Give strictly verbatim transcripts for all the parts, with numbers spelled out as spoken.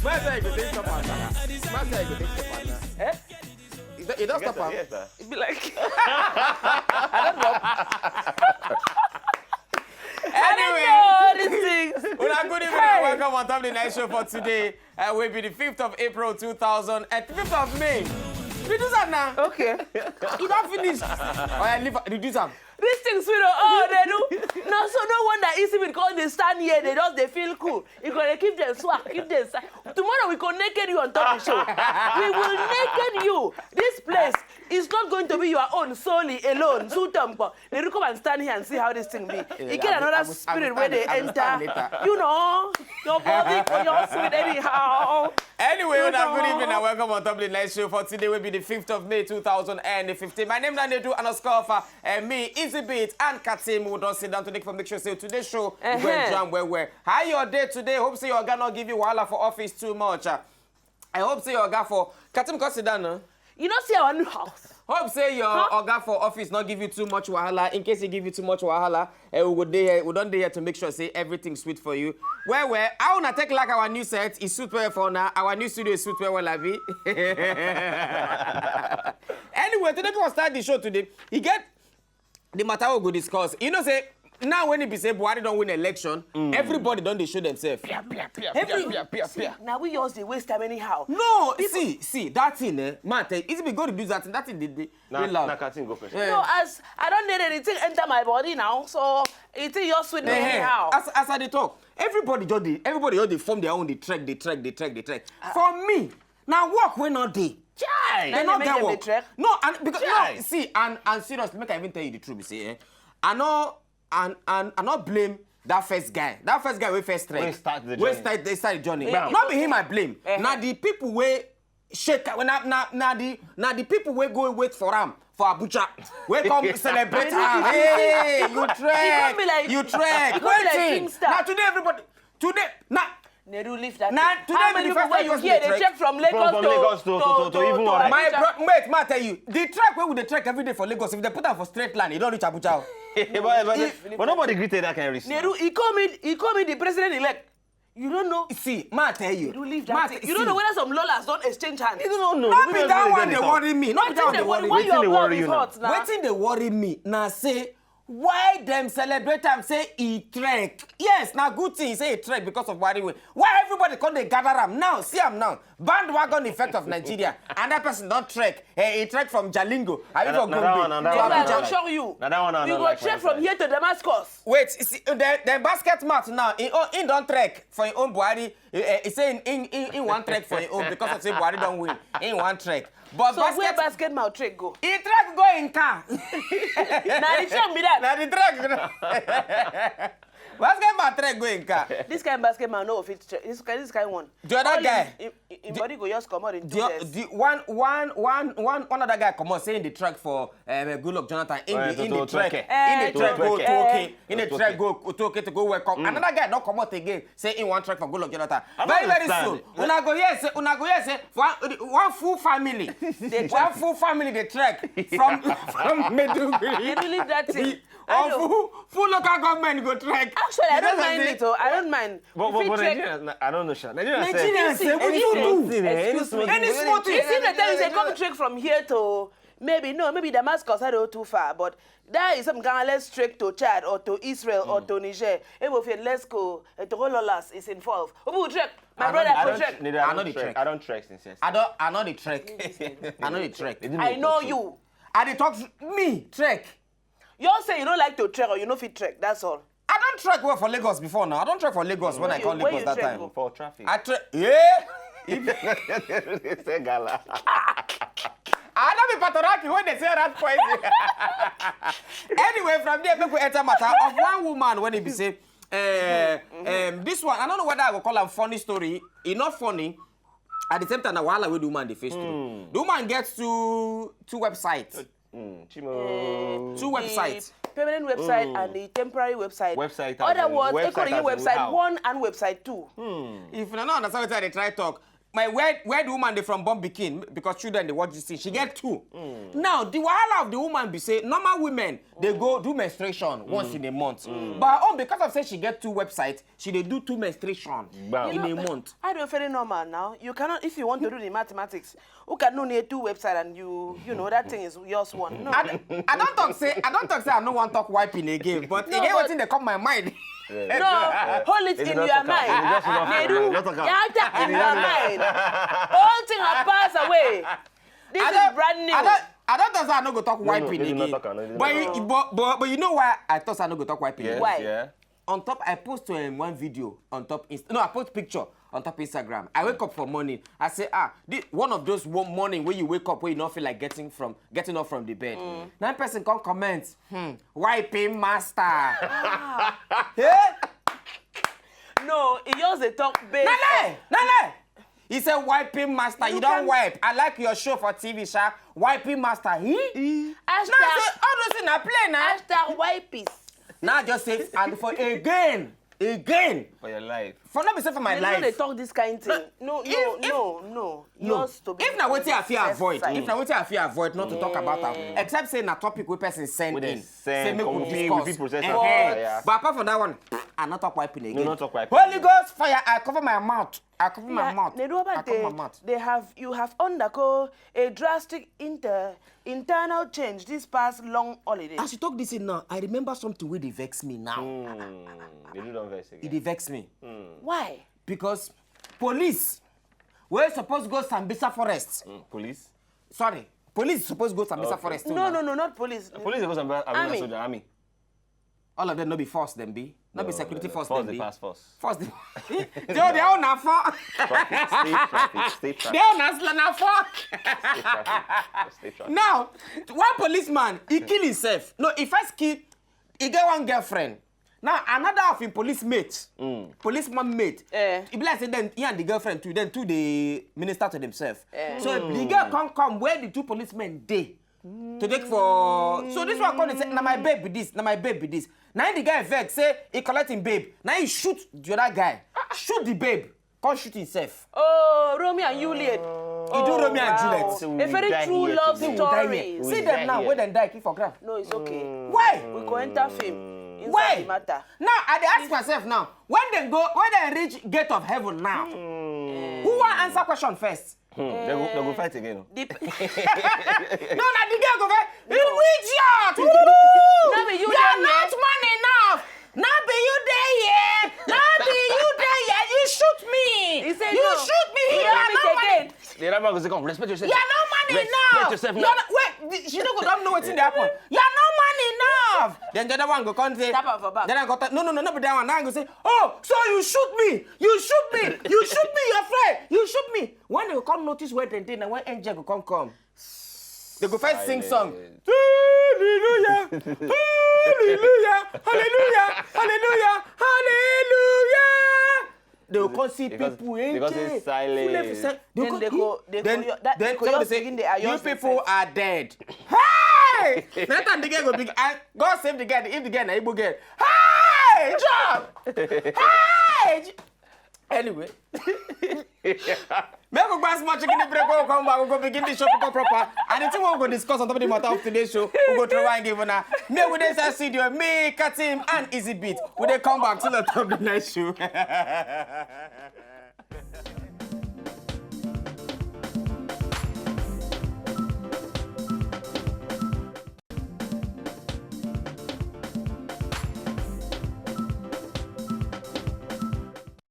Why say you go take stop am now? Why say you go take stop am now? Eh? You don- You don stop am? Yes, sir. It be like I don't know. I don't know all these things. Una good evening Hey. and welcome on top of the night show for today. Uh, will be the fifth of April two thousand and fifth of May. Reduce am now. Okay. You don finish. Oya, leave am. Reduce am. These things we don't all they do. No, so no wonder easy with all they stand here, they just they feel cool. You gotta keep them swag, keep them sa- Tomorrow we go naked you on top of the show. We will naked you. This place is not going to be your own solely alone. Sutampo. They do come and stand here and see how this thing be. You get I go- another I go- I go spirit stand- where they I go stand enter. Later. You know, your body for your sweet anyhow. Anyway, You una good know. Evening and welcome on top of the night show for today. Will be the fifth of May two thousand and fifteen. My name is Nedu underscore Alpha, and me, Easy Beat, and Katim, who don't sit down today for make sure say today's show we go Uh-huh. jam well well. How your day today? Hope say your guy not give you wahala for office too much. Uh, I hope say your guy for Katim, come sit down now. You know, see our new house. Hope say your Huh? oga for office not give you too much wahala. In case he give you too much wahala, eh, we go there. We don't there to make sure say everything sweet for you. Well, well, I wanna take like our new set. It's sweet well for now. Our new studio is sweet well, well, abi. Anyway, today we start the show today. You get the matter we go discuss. You know say now when it be say Buhari don't win election, everybody don't they show themselves. Every, see, now we just dey waste time anyhow. No, see, see that thing, eh, man. Tell, it's be go reduce that thing. That thing, they, they, Na they loud. na Katim go first. Yeah. No, as I don't need anything enter my body now, so it is your sweet Eh, eh, anyhow. As as I dey talk, everybody just dey everybody just dey form their own, dey trek, dey trek, dey trek, dey trek. For me, na work wey no dey. Chai! They no get work. No, and because Chai! No, see, and and seriously, make I even tell you the truth, be say, eh, I no and and I no blame that first guy. That first guy wey first trek. Wey start the Wey journey. start the start the journey. Bam. No be him I blame. Eh. Na the people wey shake, na na na the na the people wey go wait for am for Abuja. Wey come celebrate am. He Hey, you come trek. be like- You trek. he come be like Wetin? Gangster. Na today everybody. Today na Neru, leave that Na thing. today How be many the people first wey time you person hear dey they trek. check from Lagos From- from to, Lagos to- to- to- to even Abuja? My bro, wait, ma tell you. The trek wey we dey trek every day for Lagos, if they put am for straight line, e don reach Abuja. O. But but but nobody greeted that kind of risk. Neru, he call me, he call me the president elect. You don't know. See, ma tell you. You leave Ma that thing. te- You don't know see. Whether some lawyers don't exchange hands. You don't know. No We be don't that really one get dey it. Worry me. No be Wetin that one dey dey worry, worry why me. you are Wetin dey bored worry with you hot now? Wetin dey worry me na say why dem celebrate am say e trek. Yes, na good thing say e trek because of Buhari way. Why everybody come dey gather am now? See am now. Bandwagon effect of Nigeria. Another person don trek. Eh, e trek from Jalingo. Abi Na- for na Gombe. that one, na that to one, Neru, na I Abuja. don show you. Na that one I We don't go like check for from inside. Here to Damascus. Wait, see, the, the basket mouth now. He, oh, he don trek for him own Buhari. He, eh, he say in, in, in, in one trek for him own because of say Buhari don win. In one trek. But So where basket, basket mouth trek go? he trek go in car. Na the trek be that. Na the trek. You know. Basket man trek go in car. This kind basket man no fit trek. This kind, this kind one. The other All guy. Him, him, him body go just comot in two The, days. the one, one, one, one, one other guy come out saying the trek for um, Goodluck Jonathan in Oh, the to- in to- the to trek, Turkey. in Eh, the trek go Turkey. Turkey, Eh. in the To trek Turkey. go Turkey to go welcome. Another guy not come out again say he want trek for Goodluck Jonathan. I Very don't very soon, understand. una go hear say una go hear say one, one full family, one full family dey trek from from Maiduguri. You believe that thing? I Or know. full, full local government go trek. Actually, I don't Because of mind the- it. Oh, I don't mind. But, If but, he but trek, Nigerians, I don't know, Sha. Nigerians Nigerians say, say, what do you any small do? thing, eh, any Excuse small me. thing, Any small thing. If they tell you say come trek from here to maybe no, maybe Damascus, I don't too far, but that is some kind let's trek to Chad or to Israel or to Niger. If we let's go uh, to Lolas is involved. Who will trek? My I brother don't- I will don't- trek. Neither I I know don't the trek. trek. I don't trek since yesterday. I don't, I know the trek. I know the trek. They didn't I make know it. You. I dey talk to me trek. You all say you don't like to trek or you know fit trek. That's all. I don't trek well for Lagos before now. I don't trek for Lagos when I you- come where Lagos you that trek time. go? For traffic. I trek. Yeah. If Say gala. I don't be patrolling when they say rat poison. Anyway, from there, make we enter matter of one woman when he be say, uh, um, this one, I don't know whether I go call am funny story. E not funny. At the same time, na wahala wey the woman dey face through. The woman gets two two websites. Mm, Chimo. Two websites. The permanent website and the temporary website. Website Other as in words, website Ekoriyi as in website how? One and website two. If you don't understand what I dey try talk, my where where the woman dey from born pikin, because children dey watch this thing, she get two. Now the wahala of the woman be say normal women dey go do menstruation once in a month, but her own, because of say she get two website, she dey do two menstruation in a month. I don't very normal now. You cannot, if you want to do the mathematics, who can know near two website and you, you know, that thing is yours one. No. I, I don't talk say I don't talk say I no wan talk wiping again, but e get wetin dey come my mind. No, hold it in your mind. Nedu, you have that in your mind. All thing have passed away. This is brand new. I don't, I don't talk say I no go talk wiping again. But, but, but, but you know why I talk say I no go talk wiping again? Why? Yeah. On top, I post um, one video on top Inst- no, I post picture on top Instagram. I wake up for morning. I say, ah, this, one of those one morning where you wake up where you don't feel like getting from getting up from the bed. Mm. Now person come comment, hmm, wiping master. Hey? No, he just dey talk base. Nale, nale. He said, wiping master, you, you don't can wipe. I like your show for T V, sha. Wiping master, he? Hashtag, now say, all those things I play now. Hashtag wipes. Now I just say, and for again, again. For your life. For not be say for my life. They talk this kind thing. No, no, if, no, no. No. Yours to be. If na wetin I fit avoid, if na wetin I fit avoid not to talk about am, except say na topic wey person send in, say make we discuss. But apart from that one, I not talk wiping again. No, not talk wiping. Holy Ghost fire, I cover my mouth. I cover my mouth. They do about they, they have, you have undergo a drastic inter internal change this past long holiday. As you talk this thing now, I remember something wey dey vex me now. Mm, you do don vex again. E dey vex me. Mm. Why? Because police wey suppose go Sambisa forest. Mm, police? Sorry, police suppose go Sambisa forest. No, no, no, not police. Police dey go Sambisa, I mean, soldier, army. All of them no be force dem be. No be security force dem be. Force dey pass force. Force dey. They own na for. Traffic, state traffic, state traffic. They own na na for. State traffic, state traffic. Now, one policeman, he kill himself. No, he first kill, he get one girlfriend. Now, another of him police mate, policeman mate, he be like say then he and the girlfriend too, then too they minister to themselves. So the girl come come where the two policemen dey. To take for so this one come dey say na my babe be this, na my babe be this. Na him the guy vex say he collect him babe, na him shoot the other guy, shoot the babe, come shoot himself. Oh, Romeo and Juliet. He do Romeo and Juliet. A very true love story. See them now, where dem die keep for ground. No, it's okay. Why? We go enter film. Why? Matter. Now I dey ask myself now, when dem go, when dem reach gate of heaven now, who wan answer question first? Hmm, they go, they go fight again. No, na the girl go fight. You idiot! No be you. You are not man enough. No be you dey here. No be you dey here. You shoot me. You shoot me. You are not man. The other man go say, come, respect yourself. You are not man enough. Respect yourself now. Wait, she no go don know wetin dey happen. You are not man enough. Then the other one go come say, tap am for back. Then I go talk, no, no, no, no, be that one. Now I go say, oh, so you shoot me. You shoot me. You shoot me, your friend. You shoot me. When they come notice where they dey, na when angel go come come. They go first sing song. Hallelujah, hallelujah, hallelujah, hallelujah, hallelujah. They go come see people, angel. Because it's silent. Then they go, they go, then they go just begin the, you people are dead. Hey! That time the girl go begin. God save the girl. If the girl na Igbo girl, hey, jump! Hey! Anyway. Make we buy small chicken break, we come back, we go begin the show proper proper. And the thing we go discuss on top of the matter of today's show, we go try and give una. Me with this studio, me, Katim, and Easy Beat. We dey come back to the top of the night show.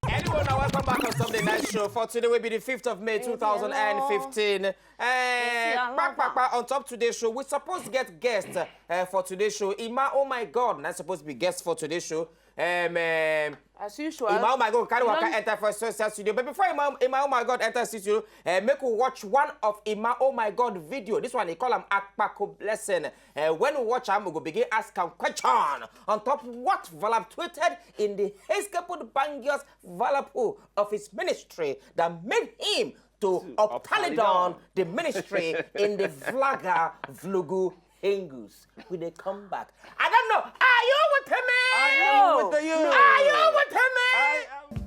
Anyone, now welcome back on Sunday Night Show for today. Will be the fifth of May, two thousand and fifteen. Eh, back, back, back on top today's show. We supposed to get guest uh, for today's show. Ima, oh my God, not supposed to be guest for today's show. Um, um, as usual. Ima, oh my God, carry waka enter for social studio. But before Ima, Ima, oh my God, enter studio, uh, make we watch one of Ima, oh my God video. This one, they call him Akpako Blessing. Uh, when we watch him, we go begin ask him question on top what Valap tweeted in the Heskaput Bangios Valapu of his ministry that made him to uptally down the ministry in the Vlaga Vlugu Hengus. Will they come back? I don't know. Are you with me? I am with you. Are you with me? I am.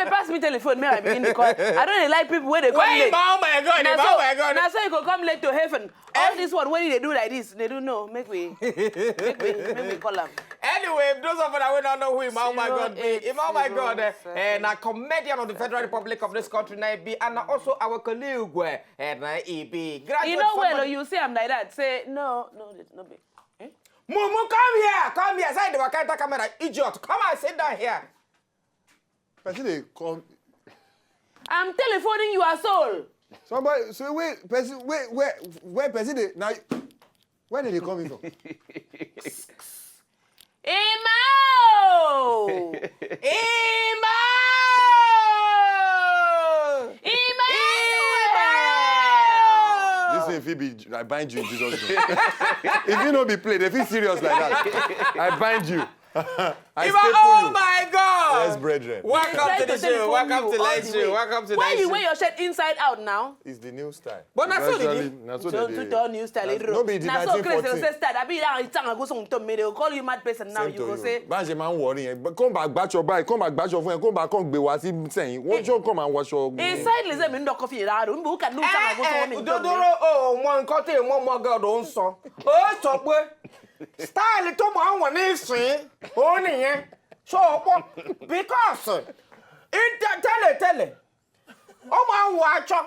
Pass me telephone, make I begin the call. I don't dey like people wey dey come Why late. Ima, oh my God, Na Ima, so, oh my God. Na so you go come late to heaven. All this one wey you dey do like this, they do no. Make we, make we, make we call am. Anyway, those of us wey don't know who Ima, oh my Zero God, be eight Ima, oh my God, eh, zero eh, na comedian of the Federal Republic of this country, na e be, and na also our colleague, eh, na e be. You know well, you see am like that. Say no, no, no be. Eh? Mumu, come here, come here. Say the waka enter camera, idiot. Come and sit down here. Person dey come. I'm telephoning your soul. Somebody say wait, person wait where where person dey now. Where did they come in from? Imao! Ima! Imao! This thing fit be I bind you in Jesus' name. If you no be play, they feel serious like that. I bind you. I Ima, staple oh you. My God! Yes, brethren. Welcome Try to the to show. telephone Welcome you to all live the show. Way. Welcome to Why live you show. Wear your shirt inside out now? It's the new style. But na so they Gradually, dey. na so So they to dey. tell new style. No be the Na so nineteen Chris fourteen. Say style. I be that I tang I go some to me. They will call you mad person now. Same You to go you. Say. Bá ṣe máa ń wọrí yẹn, come back gbàṣọ báyìí, come back gbàṣọ fún yẹn, come back come gbé wá sí sẹ́yìn. Wọ́n jọ come and wọṣọ. Inside lè sẹ́mi ń dọ́kọ́ fi ìlà àdó níbo kà ní òkà àgọ́ sọ́wọ́ mi ń tọ́ mi. Dodoro, o mọ nǹkan tí mo mọ gọ́dọ̀ ń sọ. Ó sọ pé style tó máa ń wọ̀ ní ìsìn, ó nìyẹn. So, ó pọ̀ because in tẹ́lẹ̀ tẹ́lẹ̀, ó máa ń wọ aṣọ,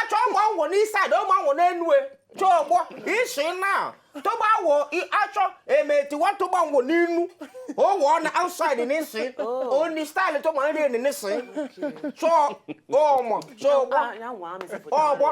aṣọ ó máa ń wọ ní side, ó máa ń wọ ní ẹnu ẹ̀. So, ó pọ̀ ìsìn náà, tó bá wọ aṣọ, èmi tí wọ́n tó bá wọ nínú, ó wọ̀ ọ́ ní outside nísìn, ó ní style tó máa ń rí ẹni nísìn. So, ó mọ̀, so, ó pọ̀. Ọgbọ.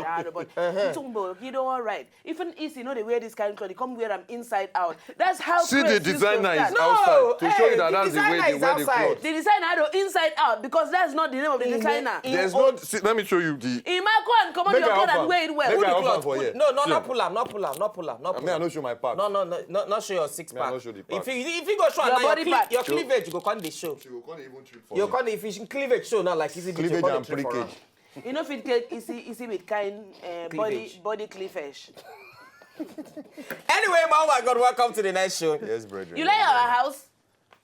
Ntungbo, you know, all right. Even Isi, you know, they wear this kind of cloth. They come wear them inside out. That's how See the Chris used to designer is start. Outside to show you Hey, that the that's the way designer they is wear the outside. cloth. The designer had to inside out because that's not the name of the designer. There's no. See, let me show you the. Ima, go and come on Make your I cloth offer. And wear it well. Make Put I the offer cloth. for here. No, no, See. Not pull am, not pull am, not pull am, not I pull mean, I am. No show my part. No, no, no, no, not show your six Me, I pack. No show the part. If you if you go show Your now, your, body cle- part. Your cleavage go come dey show. She go come even trip for You me. Come if you cleavage show now like easy Cleavage come and dey trip for plickage. Am. You know, fit get easy, easy with kind uh, body Cleavage. Body cleavage. Anyway, oh my God, welcome to the next show. Yes, brethren. You like our house?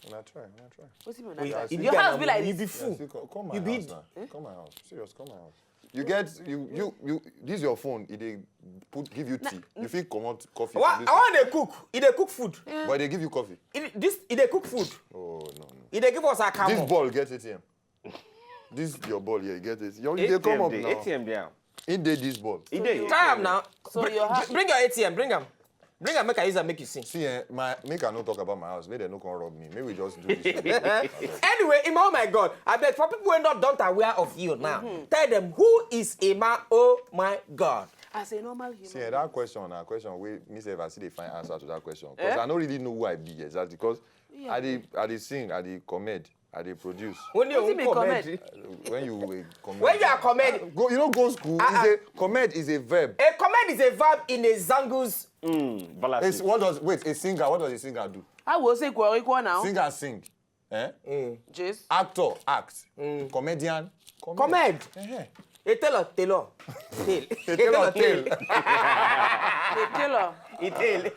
Una try, una try. What's it mean? Wait, That? you Your get house am, be like you this. Be fool. Yes, you co- come my You be- house now. Come my house. Serious, come my house. You get you you you. This your phone. It dey put give you tea. You feel comot coffee. Wa- From this I one. Want dey cook. E dey cook food. But they give you coffee. E this e dey cook food. Oh no no. E dey give us This akamu. Ball get A T M. This your ball here, you get it. You, you dey come up now. A T M dey am. In dey this ball. E dey. Try am now. So Bring- your ha- bring your A T M. Bring am. Bring am make I use am make you see. See, eh, my make I no talk about my house. Make dem no come rob me. Make we just do this. Show. Anyway, Ima, oh my God, I beg for people who are not don't aware of you now, tell them who is Ima. Oh my God. As a normal human. See, eh, that question, na question wey me sef I still dey find answer to that question because I no really know who I be exactly because I dey I dey sing, I dey comedy, I dey produce. When you Wetin be comedy. Comedy? Uh, when you were comedy. When you are comedy. Go, you know, go school. Ah, Is a comedy is a verb. A comedy is a verb in a Zangus. Mm, Valasi. It's, what does wait a singer? What does a singer do? I will say go go now. Singer sing. Eh? Jeez. Actor act. Comedian. Comedy. Comedy. Eh-heh. A tailor, tailor. Tail. A tailor tail. The tailor. A tail.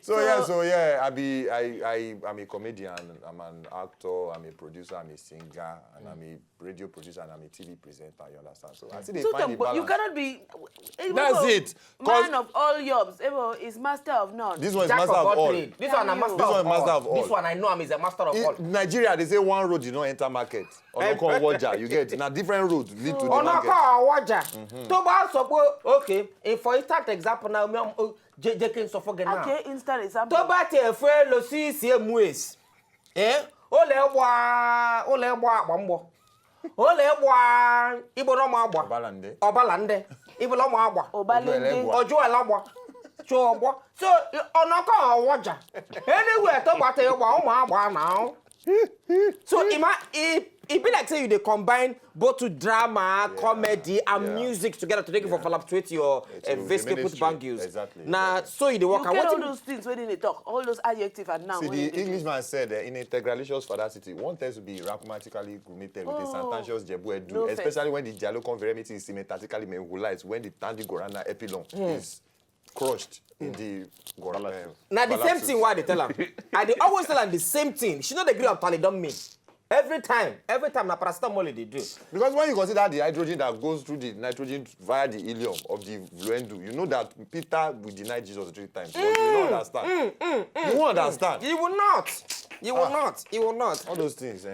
So yeah, so yeah, I be I I I'm a comedian. I'm an actor. I'm a producer. I'm a singer, and I'm a radio producer, and I'm a T V presenter. You understand? So I still dey So find the Tom, you balance. Cannot be. That's it. 'Cause Man of all jobs, Evo is master of none. This one is Jack master of of all all. Trade. This one na Thank master you. This of one master all. Of all. This one I know am is a master of all. In Nigeria, they say one road did not enter market. Onoko Waja, you get na different road lead to the Onoko market. Waja. Tó bá sọ pé okay, if for instant example now, mi, um, jẹ́ jẹ́ kí n sọ fún gẹ̀ náà. Okay, instant example. Tó bá tiẹ̀ fẹ́ lọ sí C M S, eh? Ó lè wá ó lè wá àgbà ń bọ̀. Ó lè wá ibo náà máa gbà. Obalande. Ọbalande. Ibo náà máa gbà. Obalende. Ojú ẹ̀ lẹ́gbọ̀ọ́. Ọjọ́ ẹ̀ lọ́gbà. Ṣé o gbọ́? So Onoko Waja. Anywhere tó bá ti wà, ó máa gbà náà. So it, ma- it, it be like say you dey combine both to drama, comedy, and Yeah. Music together to take it for fluctuate your It's a uh, Vesco put ministry. Bangles. Exactly. Na so you dey You work. get all Wetin those things wey dey talk, all those adjective and noun. See, Wey the dey Englishman said uh, in a tegralicious fadacity, one tends to be rachematically cremated with a Oh, Santantius Jebu Edu, no vex. Especially when the Jaloconveremetic is symmetrically mengulites, when the Tandy Gorana Epilon is crushed in the Gorana. Na the same thing wey I dey tell am. I dey always tell am the same thing. She no dey gree am, Tali don mean. Every time, every time na paracetamol e dey do. Because when you consider the hydrogen that goes through the nitrogen via the helium of the Vluendu, you know that Peter will deny Jesus three times. But you don't understand. You won't understand. You will not. You will not. You will not. All those things, eh?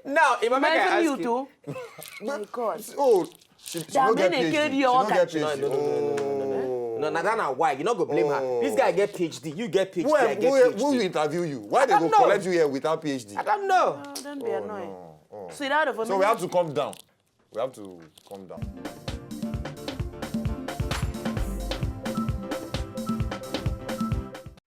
Now, if I make I Imagine ask you you, too. My God. Oh, she, she That no get mean they PhD. carry She you no all get that- No, PhD. no, no, no, no, no, no, no. No, na that na why you no go blame her. Oh. This guy get PhD, you get PhD, Who, I who, get who will PhD. interview you? Why they don't go know. Collect you here without PhD? I don't know. Oh, don't be annoyed. Oh, oh. Sit down for So me. We have to come down. We have to come down.